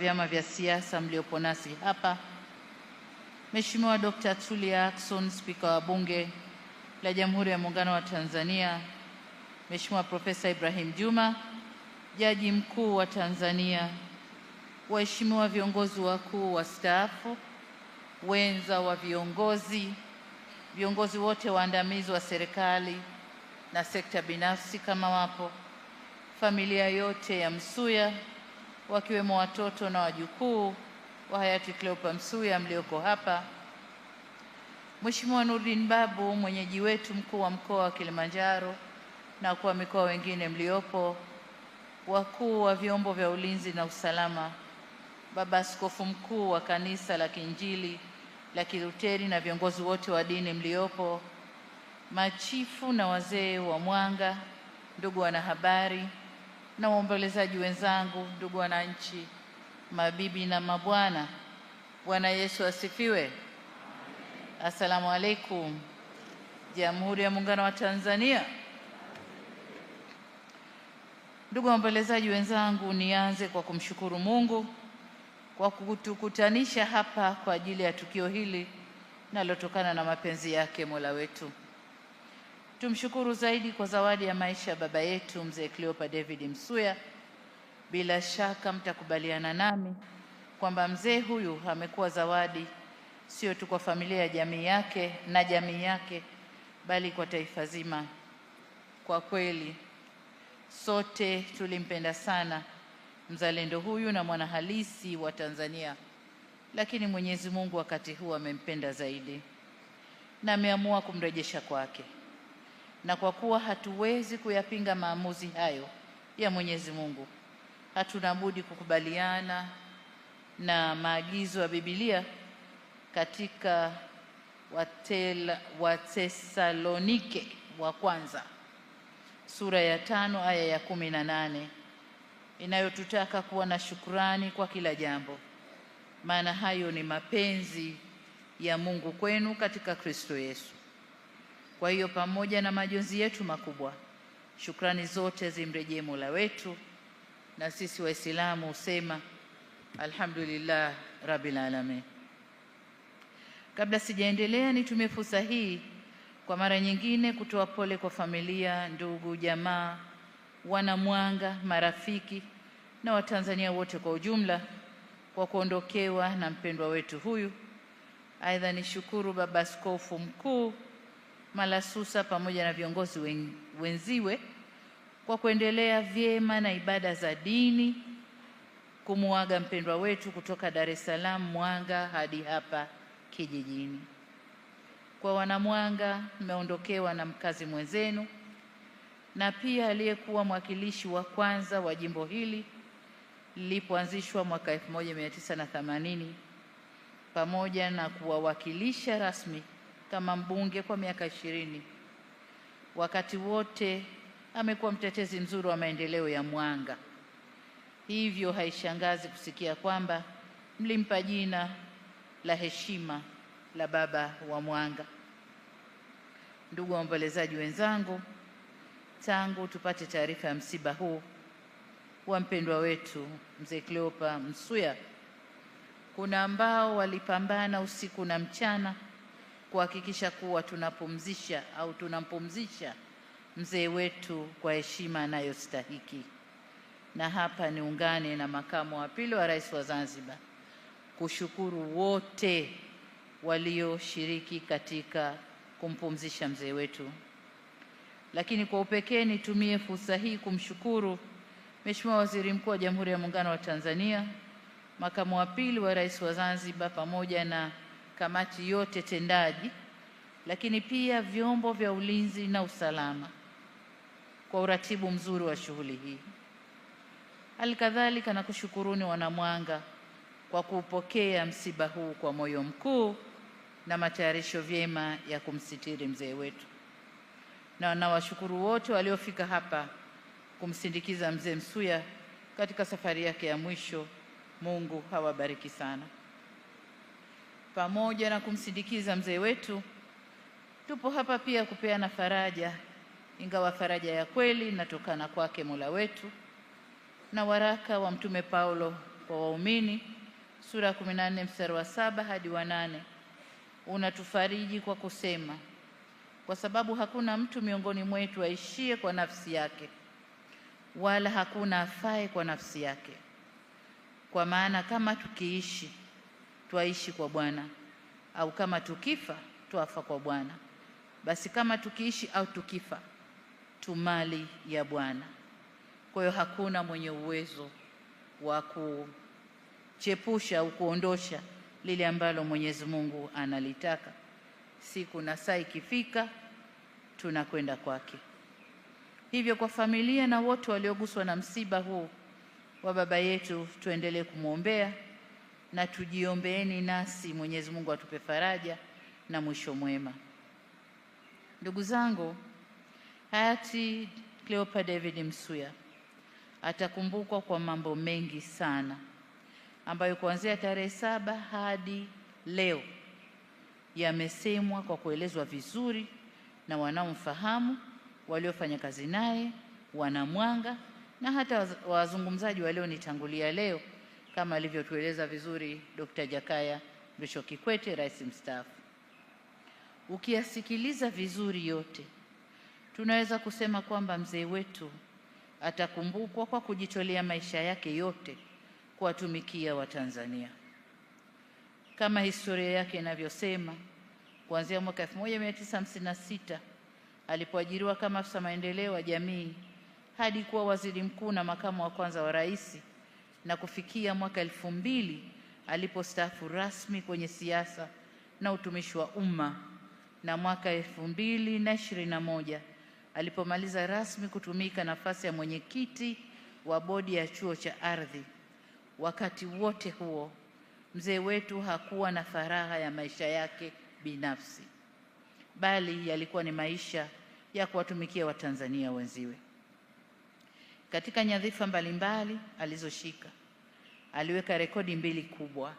Vyama vya siasa mliopo nasi hapa, Mheshimiwa Dr. Tulia Ackson, Spika wa Bunge la Jamhuri ya Muungano wa Tanzania, Mheshimiwa Profesa Ibrahim Juma, Jaji Mkuu wa Tanzania, waheshimiwa viongozi wakuu wastaafu, wenza wa viongozi, viongozi wote waandamizi wa serikali na sekta binafsi kama wapo, familia yote ya Msuya wakiwemo watoto na wajukuu wa hayati Cleopa Msuya mlioko hapa, Mheshimiwa Nurdin Babu, mwenyeji wetu mkuu wa mkoa wa Kilimanjaro na wakuu wa mikoa wengine mliopo, wakuu wa vyombo vya ulinzi na usalama, Baba Askofu Mkuu wa Kanisa la Kiinjili la Kilutheri na viongozi wote wa dini mliopo, machifu na wazee wa Mwanga, ndugu wanahabari na waombolezaji wenzangu, ndugu wananchi, mabibi na mabwana, Bwana Yesu asifiwe. Asalamu alaikum. Jamhuri ya Muungano wa Tanzania. Ndugu waombolezaji wenzangu, nianze kwa kumshukuru Mungu kwa kutukutanisha hapa kwa ajili ya tukio hili linalotokana na mapenzi yake Mola wetu. Tumshukuru zaidi kwa zawadi ya maisha ya baba yetu Mzee Cleopa David Msuya. Bila shaka mtakubaliana nami kwamba mzee huyu amekuwa zawadi sio tu kwa familia ya jamii yake na jamii yake, bali kwa taifa zima. Kwa kweli sote tulimpenda sana mzalendo huyu na mwanahalisi wa Tanzania, lakini Mwenyezi Mungu wakati huu amempenda zaidi na ameamua kumrejesha kwake. Na kwa kuwa hatuwezi kuyapinga maamuzi hayo ya Mwenyezi Mungu, hatuna budi kukubaliana na maagizo ya Biblia katika Wathesalonike wa kwanza sura ya 5 aya ya 18 inayotutaka kuwa na shukrani kwa kila jambo, maana hayo ni mapenzi ya Mungu kwenu katika Kristo Yesu. Kwa hiyo pamoja na majonzi yetu makubwa, shukrani zote zimrejee Mola wetu, na sisi Waislamu husema alhamdulillah rabbil alamin. Kabla sijaendelea, nitumie fursa hii kwa mara nyingine kutoa pole kwa familia, ndugu, jamaa, wana Mwanga, marafiki na Watanzania wote kwa ujumla kwa kuondokewa na mpendwa wetu huyu. Aidha, nishukuru Baba Askofu Mkuu Malasusa pamoja na viongozi wenziwe kwa kuendelea vyema na ibada za dini kumuaga mpendwa wetu kutoka Dar es Salaam Mwanga hadi hapa kijijini. Kwa wanamwanga, mmeondokewa na mkazi mwenzenu na pia aliyekuwa mwakilishi wa kwanza wa jimbo hili lilipoanzishwa mwaka 1980 pamoja na kuwawakilisha rasmi kama mbunge kwa miaka 20. Wakati wote amekuwa mtetezi mzuri wa maendeleo ya Mwanga. Hivyo haishangazi kusikia kwamba mlimpa jina la heshima la Baba wa Mwanga. Ndugu waombolezaji wenzangu, tangu tupate taarifa ya msiba huu wa mpendwa wetu Mzee Cleopa Msuya, kuna ambao walipambana usiku na mchana kuhakikisha kuwa tunapumzisha au tunampumzisha mzee wetu kwa heshima anayostahiki. Na hapa niungane na makamu wa pili wa rais wa Zanzibar kushukuru wote walioshiriki katika kumpumzisha mzee wetu. Lakini kwa upekee nitumie fursa hii kumshukuru Mheshimiwa Waziri Mkuu wa Jamhuri ya Muungano wa Tanzania, makamu wa pili wa rais wa Zanzibar, pamoja na kamati yote tendaji, lakini pia vyombo vya ulinzi na usalama kwa uratibu mzuri wa shughuli hii. Halikadhalika nakushukuruni wanamwanga kwa kuupokea msiba huu kwa moyo mkuu na matayarisho vyema ya kumsitiri mzee wetu. Na nawashukuru wote waliofika hapa kumsindikiza mzee Msuya katika safari yake ya mwisho. Mungu hawabariki sana. Pamoja na kumsindikiza mzee wetu, tupo hapa pia kupeana faraja, ingawa faraja ya kweli inatokana kwake Mola wetu, na waraka wa Mtume Paulo kwa Waumini sura ya 14 mstari wa 7 hadi wa 8 unatufariji kwa kusema, kwa sababu hakuna mtu miongoni mwetu aishie kwa nafsi yake, wala hakuna afae kwa nafsi yake. Kwa maana kama tukiishi twaishi kwa Bwana, au kama tukifa twafa kwa Bwana. Basi kama tukiishi au tukifa tu mali ya Bwana. Kwa hiyo hakuna mwenye uwezo wa kuchepusha au kuondosha lile ambalo Mwenyezi Mungu analitaka. Siku na saa ikifika tunakwenda kwake. Hivyo kwa familia na wote walioguswa na msiba huu wa baba yetu, tuendelee kumwombea na tujiombeeni nasi Mwenyezi Mungu atupe faraja na mwisho mwema. Ndugu zangu, hayati Cleopa David Msuya atakumbukwa kwa mambo mengi sana ambayo kuanzia tarehe 7 hadi leo yamesemwa kwa kuelezwa vizuri na wanaomfahamu, waliofanya kazi naye, wanamwanga na hata wazungumzaji walionitangulia leo, kama alivyotueleza vizuri Dr. Jakaya Mrisho Kikwete, rais mstaafu. Ukiyasikiliza vizuri yote, tunaweza kusema kwamba mzee wetu atakumbukwa kwa kujitolea maisha yake yote kuwatumikia Watanzania. Kama historia yake inavyosema, kuanzia mwaka 1956 alipoajiriwa kama afisa maendeleo wa jamii hadi kuwa waziri mkuu na makamu wa kwanza wa rais, na kufikia mwaka 2000 alipostaafu rasmi kwenye siasa na utumishi wa umma, na mwaka 2021 alipomaliza rasmi kutumika nafasi ya mwenyekiti wa bodi ya chuo cha ardhi. Wakati wote huo mzee wetu hakuwa na faragha ya maisha yake binafsi, bali yalikuwa ni maisha ya kuwatumikia Watanzania wenziwe. Katika nyadhifa mbalimbali alizoshika, aliweka rekodi mbili kubwa.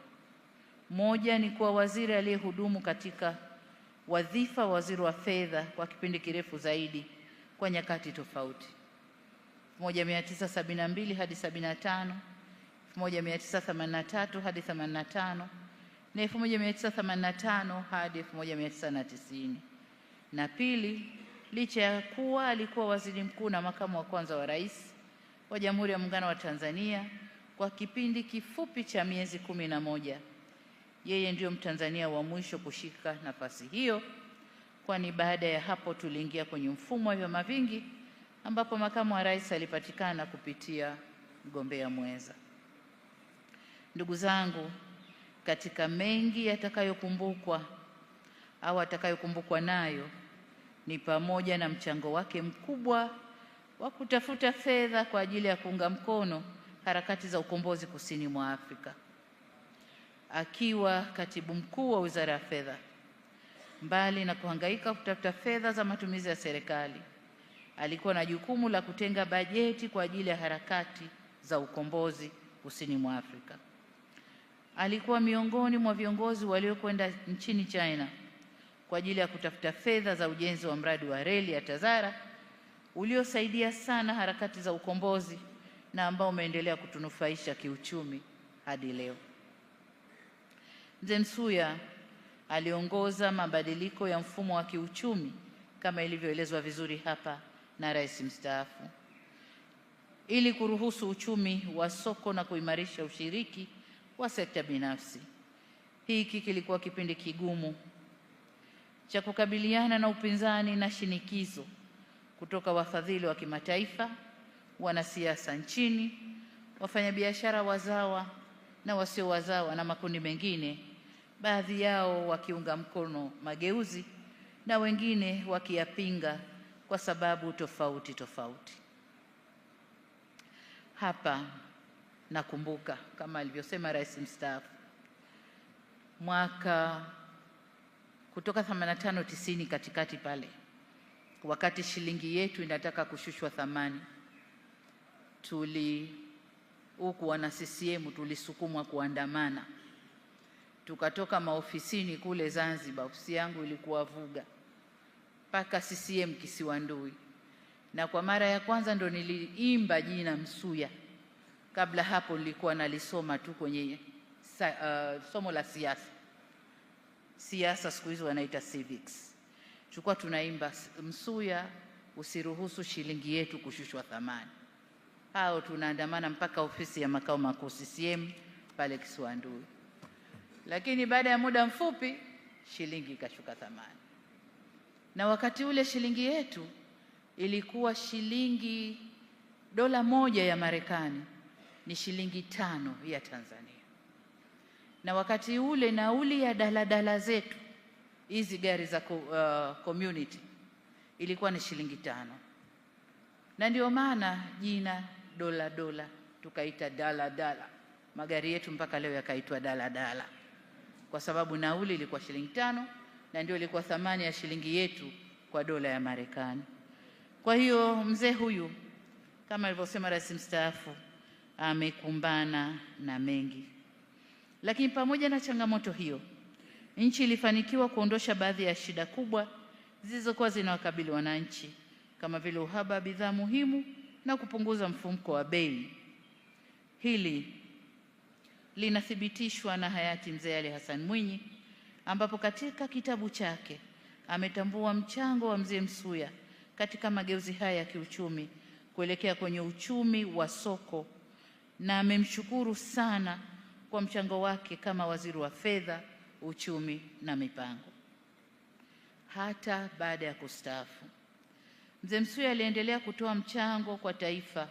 Moja ni kuwa waziri aliyehudumu katika wadhifa wa waziri wa fedha kwa kipindi kirefu zaidi kwa nyakati tofauti, 1972 hadi 75, 1983 hadi 85 na 1985 hadi 1990. Na pili, licha ya kuwa alikuwa waziri mkuu na makamu wa kwanza wa rais wa Jamhuri ya Muungano wa Tanzania kwa kipindi kifupi cha miezi 11, yeye ndiyo Mtanzania wa mwisho kushika nafasi hiyo, kwani baada ya hapo tuliingia kwenye mfumo wa vyama vingi ambapo makamu wa rais alipatikana kupitia mgombea mwenza. Ndugu zangu, katika mengi yatakayokumbukwa au atakayokumbukwa nayo ni pamoja na mchango wake mkubwa wa kutafuta fedha kwa ajili ya kuunga mkono harakati za ukombozi kusini mwa Afrika. Akiwa katibu mkuu wa Wizara ya Fedha, mbali na kuhangaika kutafuta fedha za matumizi ya serikali, alikuwa na jukumu la kutenga bajeti kwa ajili ya harakati za ukombozi kusini mwa Afrika. Alikuwa miongoni mwa viongozi waliokwenda nchini China kwa ajili ya kutafuta fedha za ujenzi wa mradi wa reli ya Tazara uliosaidia sana harakati za ukombozi na ambao umeendelea kutunufaisha kiuchumi hadi leo. Mzee Msuya aliongoza mabadiliko ya mfumo wa kiuchumi kama ilivyoelezwa vizuri hapa na rais mstaafu, ili kuruhusu uchumi wa soko na kuimarisha ushiriki wa sekta binafsi. Hiki kilikuwa kipindi kigumu cha kukabiliana na upinzani na shinikizo kutoka wafadhili wa kimataifa, wanasiasa nchini, wafanyabiashara wazawa na wasio wazawa na makundi mengine, baadhi yao wakiunga mkono mageuzi na wengine wakiyapinga kwa sababu tofauti tofauti. Hapa nakumbuka kama alivyosema rais mstaafu, mwaka kutoka 85 90 katikati pale, wakati shilingi yetu inataka kushushwa thamani, tuli huku wana CCM tulisukumwa kuandamana, tukatoka maofisini kule Zanzibar, ofisi yangu ilikuwa Vuga, mpaka CCM Kisiwandui, na kwa mara ya kwanza ndo niliimba jina Msuya Kabla hapo nilikuwa nalisoma tu kwenye somo la siasa. Siasa siku hizi wanaita civics. Tulikuwa tunaimba Msuya, usiruhusu shilingi yetu kushushwa thamani. Hao tunaandamana mpaka ofisi ya makao makuu CCM pale Kisiwandui. Lakini baada ya muda mfupi shilingi ikashuka thamani. Na wakati ule shilingi yetu ilikuwa shilingi $1 ya Marekani ni shilingi 5 ya Tanzania. Na wakati ule nauli ya daladala zetu, hizi gari za community, ilikuwa ni shilingi 5. Na ndio maana jina dola dola tukaita dala dala. Magari yetu mpaka leo yakaitwa dala dala, kwa sababu nauli ilikuwa shilingi 5 na ndio ilikuwa thamani ya shilingi yetu kwa dola ya Marekani. Kwa hiyo mzee huyu kama alivyosema rais mstaafu amekumbana na mengi. Lakini pamoja na changamoto hiyo, nchi ilifanikiwa kuondosha baadhi ya shida kubwa zilizokuwa zinawakabili wananchi kama vile uhaba wa bidhaa muhimu na kupunguza mfumuko wa bei. Hili linathibitishwa na hayati Mzee Ali Hassan Mwinyi, ambapo katika kitabu chake ametambua mchango wa Mzee Msuya katika mageuzi haya ya kiuchumi kuelekea kwenye uchumi wa soko, na amemshukuru sana kwa mchango wake kama waziri wa fedha, uchumi na mipango. Hata baada ya kustaafu, Mzee Msuya aliendelea kutoa mchango kwa taifa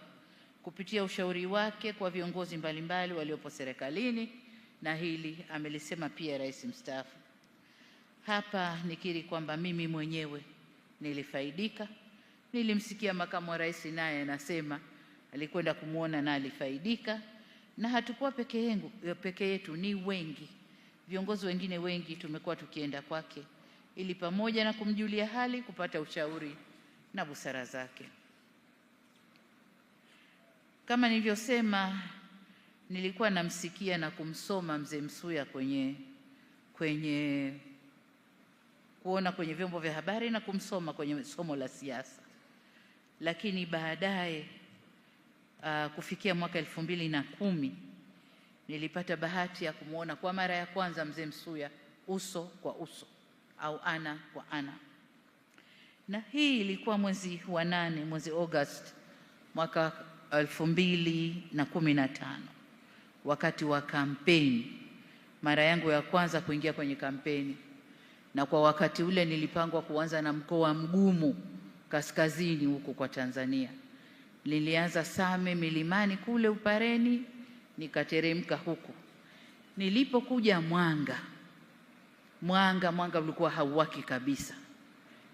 kupitia ushauri wake kwa viongozi mbalimbali waliopo serikalini, na hili amelisema pia rais mstaafu. Hapa nikiri kwamba mimi mwenyewe nilifaidika. Nilimsikia makamu wa rais naye anasema alikwenda kumuona na alifaidika, na hatukuwa peke yetu, ni wengi. Viongozi wengine wengi tumekuwa tukienda kwake ili pamoja na kumjulia hali kupata ushauri na busara zake. Kama nilivyosema, nilikuwa namsikia na kumsoma Mzee Msuya kwenye kuona kwenye vyombo vya habari na kumsoma kwenye somo la siasa. Lakini baadaye kufikia mwaka 2010 nilipata bahati ya kumuona kwa mara ya kwanza Mzee Msuya uso kwa uso au ana kwa ana. Na hii ilikuwa mwezi wa 8, mwezi August mwaka 2015, wakati wa kampeni, mara yangu ya kwanza kuingia kwenye kampeni. Na kwa wakati ule nilipangwa kuanza na mkoa mgumu kaskazini huko kwa Tanzania. Nilianza Same milimani kule Upareni, nikateremka huku. Nilipokuja Mwanga, Mwanga ulikuwa hauwaki kabisa.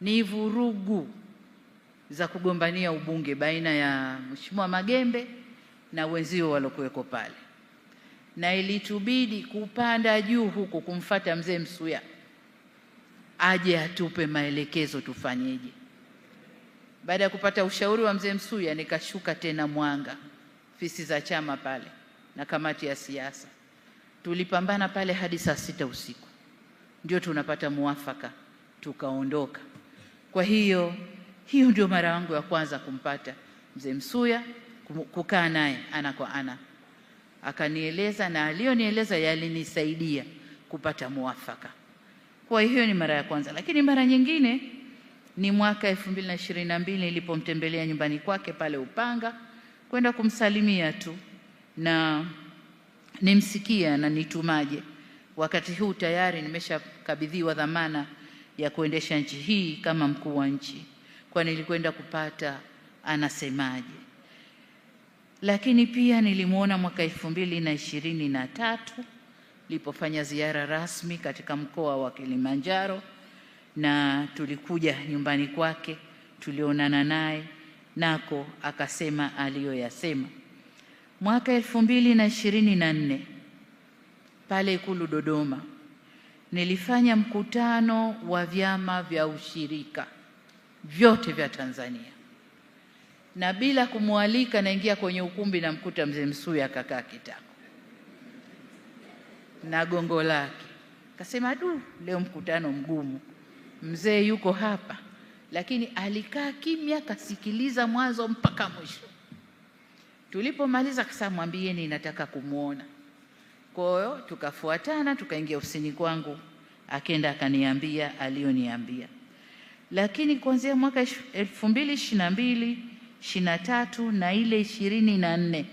Ni vurugu za kugombania ubunge baina ya Mheshimiwa Magembe na wenzio walokuweko pale. Na ilitubidi kupanda juu huko kumfuata Mzee Msuya aje atupe maelekezo tufanyeje. Baada ya kupata ushauri wa Mzee Msuya nikashuka tena Mwanga, ofisi za chama pale na kamati ya siasa. Tulipambana pale hadi saa 6 usiku ndio tunapata muafaka, tukaondoka. Kwa hiyo hiyo ndio mara yangu ya kwanza kumpata Mzee Msuya, kukaa naye ana kwa ana. Akanieleza, na aliyonieleza yalinisaidia kupata muafaka. Kwa hiyo ni mara ya kwanza. Lakini mara nyingine ni mwaka 2022 nilipomtembelea nyumbani kwake pale Upanga kwenda kumsalimia tu na nimsikia na nitumaje. Wakati huu tayari nimeshakabidhiwa dhamana ya kuendesha nchi hii kama mkuu wa nchi, kwa nilikwenda kupata anasemaje. Lakini pia nilimuona mwaka 2023 nilipofanya ziara rasmi katika mkoa wa Kilimanjaro, na tulikuja nyumbani kwake, tulionana naye nako akasema aliyoyasema. Mwaka 2024 pale Ikulu Dodoma nilifanya mkutano wa vyama vya ushirika vyote vya Tanzania, na bila kumwalika naingia kwenye ukumbi na mkuta Mzee Msuya akakaa kitako na gongo lake. Akasema, du, leo mkutano mgumu, mzee yuko hapa. Lakini alikaa kimya, kasikiliza mwanzo mpaka mwisho. Tulipomaliza akasema mwambieni nataka kumuona. Kwa hiyo tukafuatana tukaingia ofisini kwangu, akenda akaniambia aliyoniambia. Lakini kuanzia mwaka 2022, 23 na ile 24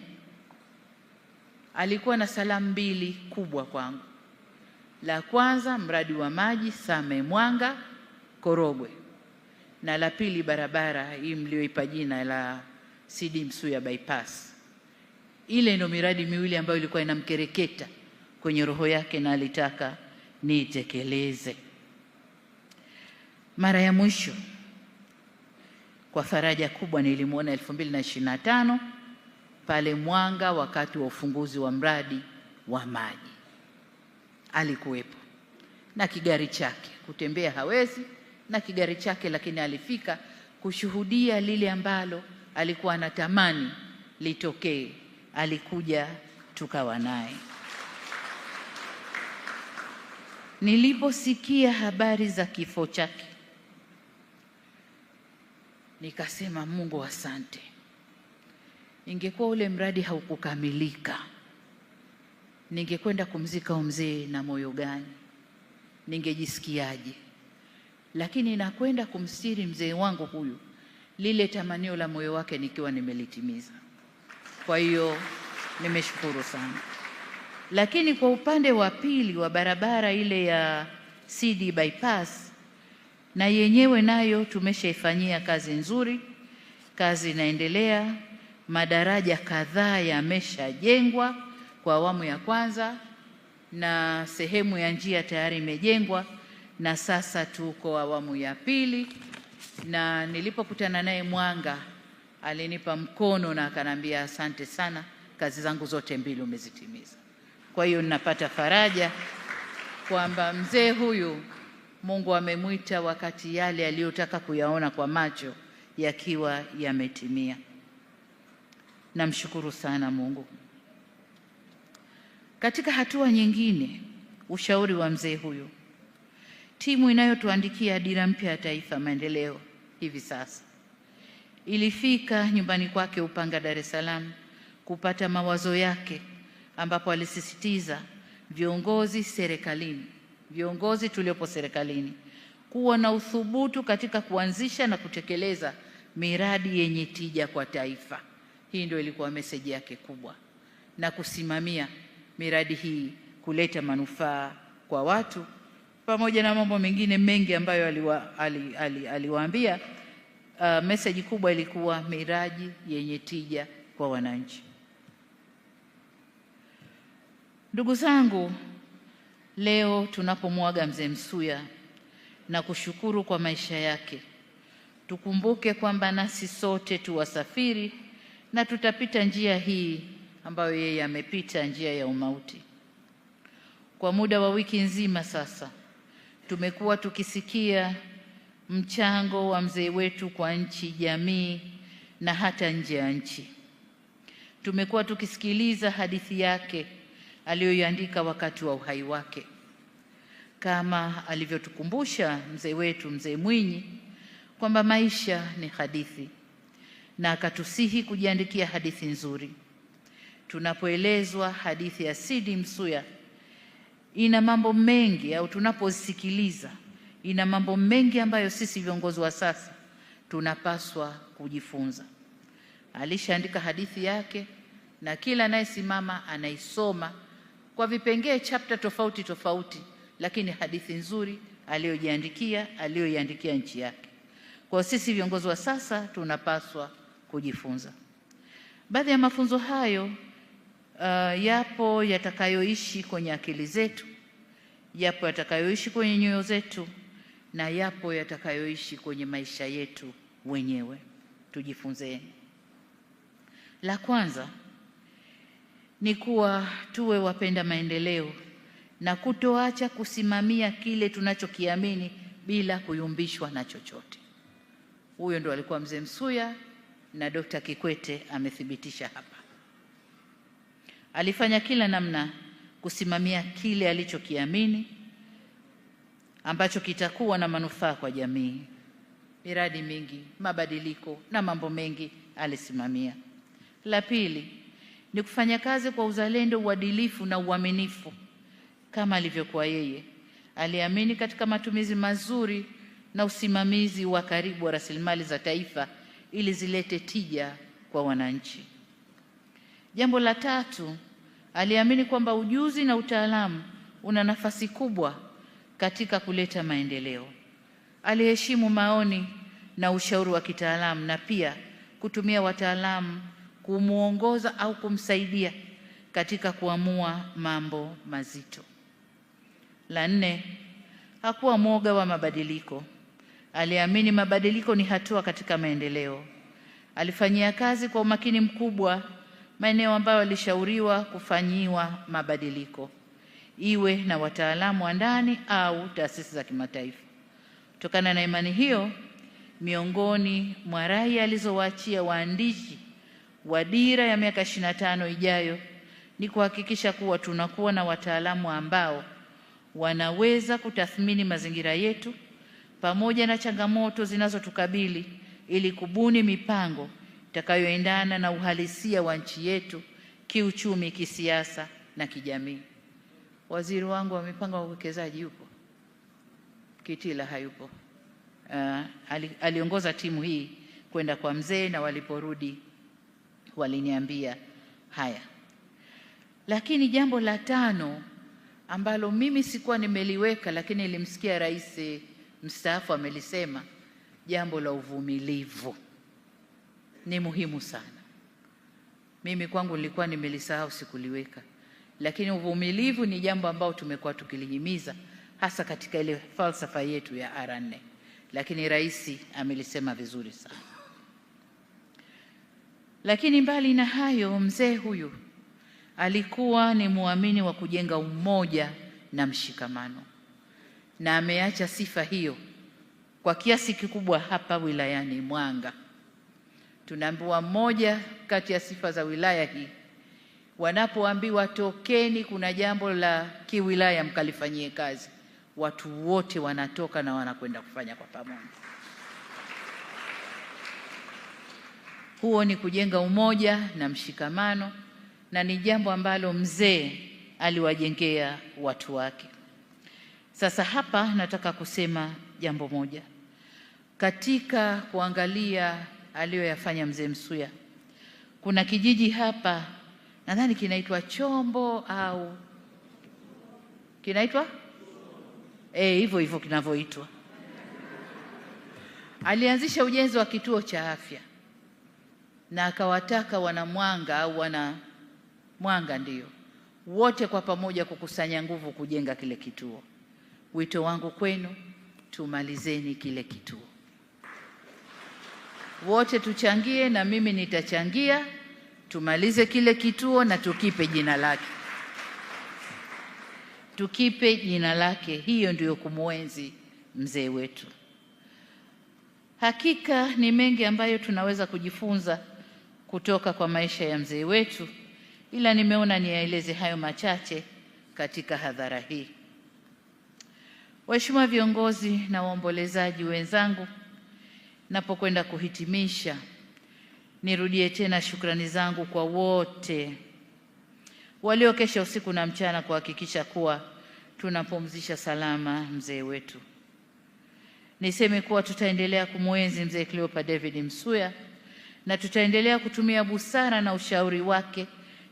alikuwa na salamu mbili kubwa kwangu. La kwanza mradi wa maji Same Mwanga Korogwe, na la pili barabara hii mlioipa jina la CD Msuya bypass. Ile ndio miradi miwili ambayo ilikuwa inamkereketa kwenye roho yake na alitaka niitekeleze. Mara ya mwisho kwa faraja kubwa nilimuona 2025 pale Mwanga wakati wa ufunguzi wa mradi wa maji. Alikuwepo na kigari chake, kutembea hawezi na kigari chake, lakini alifika kushuhudia lile ambalo alikuwa anatamani litokee. Alikuja tukawa naye. Niliposikia habari za kifo chake nikasema Mungu asante. Ingekuwa ule mradi haukukamilika, ningekwenda kumzika mzee na moyo gani? Ningejisikiaje? Lakini nakwenda kumstiri mzee wangu huyu, lile tamanio la moyo wake nikiwa nimelitimiza. Kwa hiyo nimeshukuru sana. Lakini kwa upande wa pili wa barabara ile ya CD bypass, na yenyewe nayo tumeshaifanyia kazi nzuri, kazi inaendelea. Madaraja kadhaa yameshajengwa kwa awamu ya kwanza na sehemu ya njia tayari imejengwa, na sasa tuko awamu ya pili. Na nilipokutana naye Mwanga alinipa mkono na akanambia asante sana, kazi zangu zote mbili umezitimiza. Kwa hiyo ninapata faraja kwamba mzee huyu Mungu amemwita wakati yale aliyotaka kuyaona kwa macho yakiwa yametimia. Namshukuru sana Mungu. Katika hatua nyingine, ushauri wa mzee huyu, timu inayotuandikia dira mpya ya taifa maendeleo hivi sasa ilifika nyumbani kwake Upanga, Dar es Salaam kupata mawazo yake, ambapo alisisitiza viongozi serikalini, viongozi tuliopo serikalini kuwa na uthubutu katika kuanzisha na kutekeleza miradi yenye tija kwa taifa. Hii ndio ilikuwa meseji yake kubwa, na kusimamia miradi hii kuleta manufaa kwa watu, pamoja na mambo mengine mengi ambayo aliwaambia. Meseji kubwa ilikuwa miradi yenye tija kwa wananchi. Ndugu zangu, leo tunapomwaga mzee Msuya na kushukuru kwa maisha yake, tukumbuke kwamba nasi sote tuwasafiri na tutapita njia hii ambayo yeye amepita, njia ya umauti. Kwa muda wa wiki nzima sasa tumekuwa tukisikia mchango wa mzee wetu kwa nchi, jamii na hata nje ya nchi. Tumekuwa tukisikiliza hadithi yake aliyoiandika wakati wa uhai wake, kama alivyotukumbusha mzee wetu mzee Mwinyi kwamba maisha ni hadithi, na akatusihi kujiandikia hadithi nzuri. Tunapoelezwa hadithi ya CD Msuya ina mambo mengi, au tunaposikiliza ina mambo mengi ambayo sisi viongozi wa sasa tunapaswa kujifunza. Alishaandika hadithi yake na kila anayesimama anaisoma kwa vipengee, chapter tofauti tofauti, lakini hadithi nzuri aliyojiandikia, aliyoiandikia nchi yake. Kwa sisi viongozi wa sasa tunapaswa kujifunza baadhi ya mafunzo hayo. Yapo yatakayoishi kwenye akili zetu, yapo yatakayoishi kwenye nyoyo zetu, na yapo yatakayoishi kwenye maisha yetu wenyewe. Tujifunzeni. La kwanza ni kuwa tuwe wapenda maendeleo na kutoacha kusimamia kile tunachokiamini bila kuyumbishwa na chochote. Huyo ndo alikuwa mzee Msuya, na Dr. Kikwete amethibitisha hapa. Alifanya kila namna kusimamia kile alichokiamini ambacho kitakuwa na manufaa kwa jamii. Miradi mingi, mabadiliko na mambo mengi alisimamia. La pili ni kufanya kazi kwa uzalendo, uadilifu na uaminifu kama alivyokuwa yeye. Aliamini katika matumizi mazuri na usimamizi wa karibu wa rasilimali za taifa ili zilete tija kwa wananchi. Jambo la tatu, aliamini kwamba ujuzi na utaalamu una nafasi kubwa katika kuleta maendeleo. Aliheshimu maoni na ushauri wa kitaalamu na pia kutumia wataalamu kumuongoza au kumsaidia katika kuamua mambo mazito. La nne, hakuwa mwoga wa mabadiliko. Aliamini mabadiliko ni hatua katika maendeleo. Alifanyia kazi kwa umakini mkubwa maeneo ambayo alishauriwa kufanyiwa mabadiliko, iwe na wataalamu wa ndani au taasisi za kimataifa. Kutokana na imani hiyo, miongoni mwa rai alizowaachia waandishi wa dira ya miaka 25 ijayo ni kuhakikisha kuwa tunakuwa na wataalamu ambao wanaweza kutathmini mazingira yetu pamoja na changamoto zinazotukabili ili kubuni mipango itakayoendana na uhalisia wa nchi yetu kiuchumi, kisiasa na kijamii. Waziri wangu wa mipango ya uwekezaji yupo? Kitila hayupo. Aliongoza timu hii kwenda kwa mzee, na waliporudi waliniambia haya. Lakini jambo la tano ambalo mimi sikuwa nimeliweka, lakini nilimsikia rais mstaafu amelisema, jambo la uvumilivu ni muhimu sana. Mimi kwangu nilikuwa nimelisahau, sikuliweka. Lakini uvumilivu ni jambo ambalo tumekuwa tukilihimiza hasa katika ile falsafa yetu ya R4. Lakini rais amelisema vizuri sana. Lakini mbali na hayo, mzee huyu alikuwa ni muamini wa kujenga umoja na mshikamano, na ameacha sifa hiyo kwa kiasi kikubwa hapa wilayani Mwanga. Tunaambiwa moja kati ya sifa za wilaya hii, wanapoambiwa tokeni kuna jambo la kiwilaya mkalifanyie kazi, watu wote wanatoka na wanakwenda kufanya kwa pamoja. Huo ni kujenga umoja na mshikamano, na ni jambo ambalo mzee aliwajengea watu wake. Sasa hapa nataka kusema jambo moja. Katika kuangalia aliyoyafanya mzee Msuya, kuna kijiji hapa nadhani kinaitwa Chombo au kinaitwa hivyo hivyo kinavyoitwa. Alianzisha ujenzi wa kituo cha afya na akawataka wana Mwanga au wana Mwanga ndio wote kwa pamoja kukusanya nguvu kujenga kile kituo. Wito wangu kwenu, tumalizeni kile kituo. Wote tuchangie, na mimi nitachangia, tumalize kile kituo na tukipe jina lake. Tukipe jina lake. Hiyo ndiyo kumuenzi mzee wetu. Hakika ni mengi ambayo tunaweza kujifunza kutoka kwa maisha ya mzee wetu, ila nimeona niyaeleze hayo machache katika hadhara hii. Waheshimiwa viongozi na waombolezaji wenzangu, napokwenda kuhitimisha, nirudie tena shukrani zangu kwa wote waliokesha usiku na mchana kuhakikisha kuwa tunapumzisha salama mzee wetu. Niseme kuwa tutaendelea kumuenzi mzee Cleopa David Msuya na tutaendelea kutumia busara na ushauri wake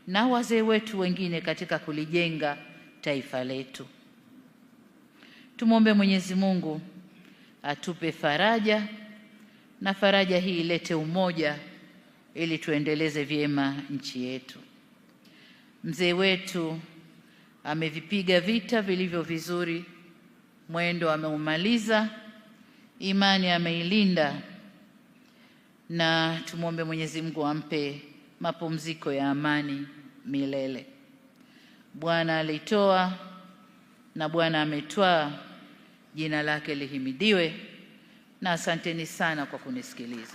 na wazee wetu wengine katika kulijenga taifa letu. Tumwombe Mwenyezi Mungu atupe faraja, na faraja hii ilete umoja ili tuendeleze vyema nchi yetu. Mzee wetu amevipiga vita vilivyo vizuri, mwendo ameumaliza, imani ameilinda, na tumwombe Mwenyezi Mungu ampe mapumziko ya amani milele. Bwana alitoa na Bwana ametwaa, jina lake lihimidiwe. Na asanteni sana kwa kunisikiliza.